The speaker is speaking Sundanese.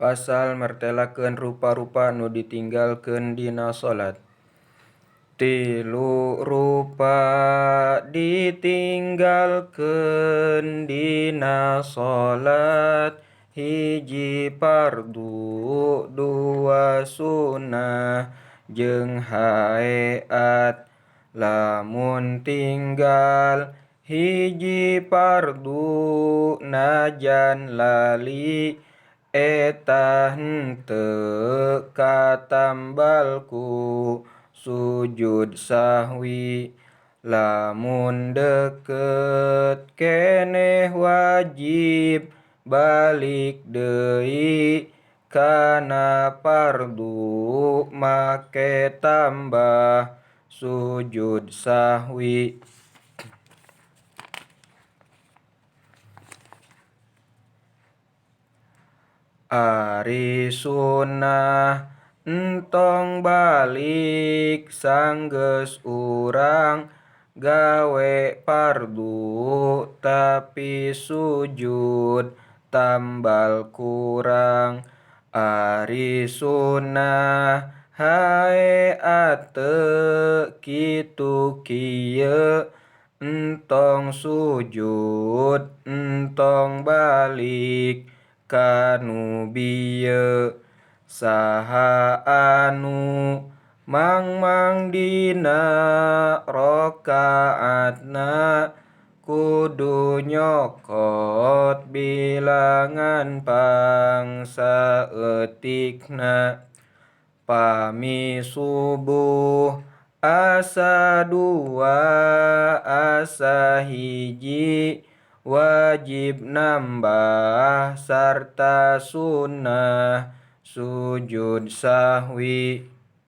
Pasal mertelakeun rupa-rupa nu ditinggalkeun dina salat. Tilu rupa ditinggalkeun dina salat, hiji fardu dua sunah jeung haeat. Lamun tinggal hiji fardu najan lali, eta henteu katambal ku sujud sahwi. Lamun deukeut keneh wajib balik deui kana fardu make tambah sujud sahwi. Ari sunah entong balik sanggeus urang gawe fardu, tapi sujud tambal kurang. Ari sunah haeat teu kitu kieu, entong sujud entong balik ka nu bieu. Saha anu mangmang dina rakaatna kudu nyokot bilangan pangsaeutikna. Pami subuh asa dua asa hiji, wajib nambah sarta sunah sujud sahwi.